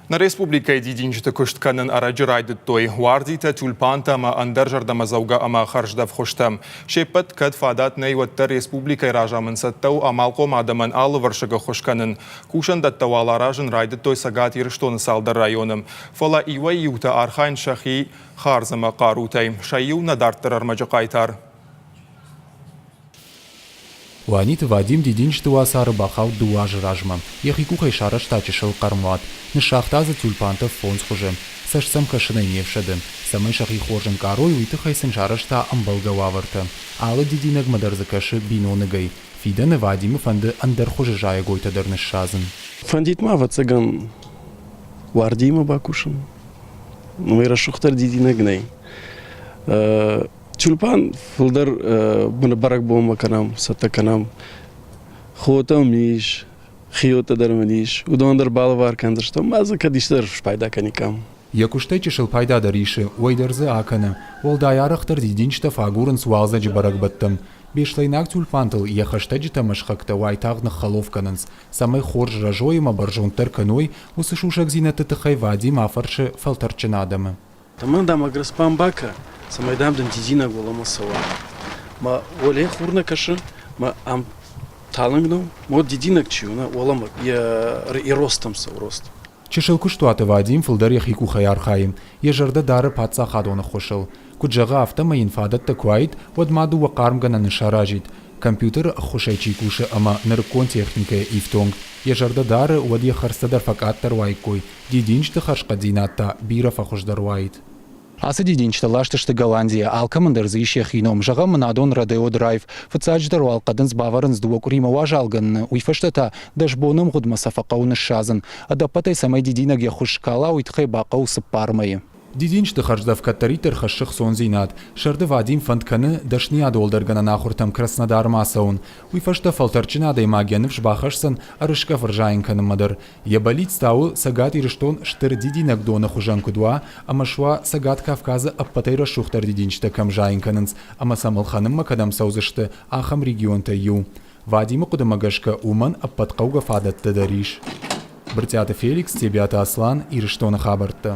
Нӕ республикӕйы дидинджыты куыст кӕнын ӕрӕджы райдыдтой уардитӕ, тюльпантӕ ӕмӕ ӕндӕр зӕрдӕмӕдзӕугӕ ӕмӕ хӕрздӕф хуызтӕ. Се ппӕт кӕд фадат нӕй, уӕддӕр республикӕйы разамынд цӕттӕ у амалхъом адӕмӕн алывӕрсыг ӕххуыс кӕнын. Кусӕндӕттӕ уал аразын райдыдтой Цӕгат Ирыстоны цалдӕр районы. Фӕлӕ иуӕй-иутӕ архайынц сӕхи хардз ӕмӕ хъарутӕй. Сӕ иу нӕ дарддӕр ӕрмӕджы хъайтар. Уаниты Вадим дидинджыты уацары бахауд дыууӕ азы размӕ. Йӕхи къухӕй сарӕзта чысыл хъӕрмуат. Ныссагъта дзы тюльпантӕ фондз хуызы. Цӕст сӕм кӕсынӕй не фсӕды. Цӕмӕй сӕхи хорз ӕнкъарой, уый тыххӕй сын сарӕзта ӕмбӕлгӕ уавӕртӕ. Алы дидинӕгмӕ дӕр дзы кӕсы биноныгӕй. Фидӕны Вадимы фӕнды ӕндӕр хуызы зайӕгойтӕ дӕр ныссадзын. Фӕндид ма, ӕвӕццӕгӕн, уардиимӕ бакусын. Уый рӕсугъддӕр дидинӕг нӕй. Тюльпан фылдӕр быны бӕрӕгбонмӕ кӕнӕм, цӕттӕ кӕнӕм. Хотӕм ис, хиуӕттӕ дӕр мын ис. Уыдон дӕр балӕвар кӕндзыстӕм, ма дзы кӕд исты дӕр спайда кӕниккам. Йӕ куыстӕй чысыл пайда дӕр исы, уӕй дӕр дзы акӕны. Уӕлдай арӕхдӕр дидинджытӕ фӕагурынц уалдзӕджы бӕрӕгбӕттӕм. Беслӕйнаг тюльпантыл йӕ хӕстӕджытӕ ӕмӕ сыхӕгтӕ уайтагъд ныххӕлоф кӕнынц, цӕмӕй хорз рӕзой ӕмӕ бӕрзонддӕр кӕной, уыцы сусӕгдзинӕдты тыххӕй Вадим афӕрсы фӕлтӕрдджын адӕмы. Тымын дам агроспан бакӕ, цӕмӕй дам дын дидинӕг уӕлӕмӕ цӕуа. Мӕ уӕле хур нӕ кӕсы, мӕ ам талынг нӕу, мод дидинӕг чи у, нӕ уӕлӕмӕ йӕ ростом цӕуы рост. Чысыл куыстуаты Вадим фылдӕр йӕхи къухӕй архайы, йӕ зӕрдӕ дары паддзахадон ӕххуысыл. Куыд зӕгъы, афтӕмӕй йын фадӕттӕ куы уаид, уӕд ма дыууӕ хъармгӕнӕны саразид. Компьютеры ӕххуысӕй чи кусы ӕмӕ нырыккон техникӕйӕ ифтонг, йӕ зӕрдӕ дары, уӕд йӕ хӕрдзтӕ дӕр фӕкъаддӕр уаиккой, Дидинджыты хӕрзхъӕддзинад та бирӕ фӕхуыздӕр уаид. Ацы дидинджытӕ ласт сты Голландийӕ, алкӕмӕн дӕр дзы ис йӕхи ном. Зӕгъӕм, мын адон Родео Драйв. Фыццаджыдӕр уал хъӕдындз бавӕрынц дыууӕ къуыримӕ уазалгӕныны, уый фӕстӕ та дӕс боны ӕмгъуыдмӕ сӕ фӕхъӕуы ныссадзын. Ӕдӕппӕтӕй цӕмӕй дидинӕг йӕ хуыз скала, уый тыххӕй бахъӕуы цыппар мӕйы. Дидинджыты хӕрздӕф кӕддӕриддӕр хӕссы хцондзинад. Сӕрды Вадим фӕнд кӕны дӕсныйад уӕлдӕргӕнӕн ахуыртӕм Краснодармӕ ацӕуын. Уый фӕстӕ фӕлтӕрдджын адӕймаг йӕ ныфс бахӕсдзӕн ӕрыскъӕф ӕрзайын кӕнынмӕ дӕр. Йӕ бӕллиц та у, Цӕгат Ирыстон стыр дидинӕгдоны хуызӕн куыд уа ӕмӕ суа Цӕгат Кавказы ӕппӕтӕй рӕсугъддӕр дидинджытӕ кӕм зайын кӕнынц ӕмӕ сӕм ӕлхӕнынмӕ кӕдӕм цӕудзысты, ахӕм регионтӕй иу. Вадимы хъуыдымӕ гӕсгӕ уымӕн ӕппӕт хъӕугӕ фадӕттӕ дӕр ис. Брытъиаты Феликс, Тебиаты Аслан, Ирыстоны хабӕрттӕ.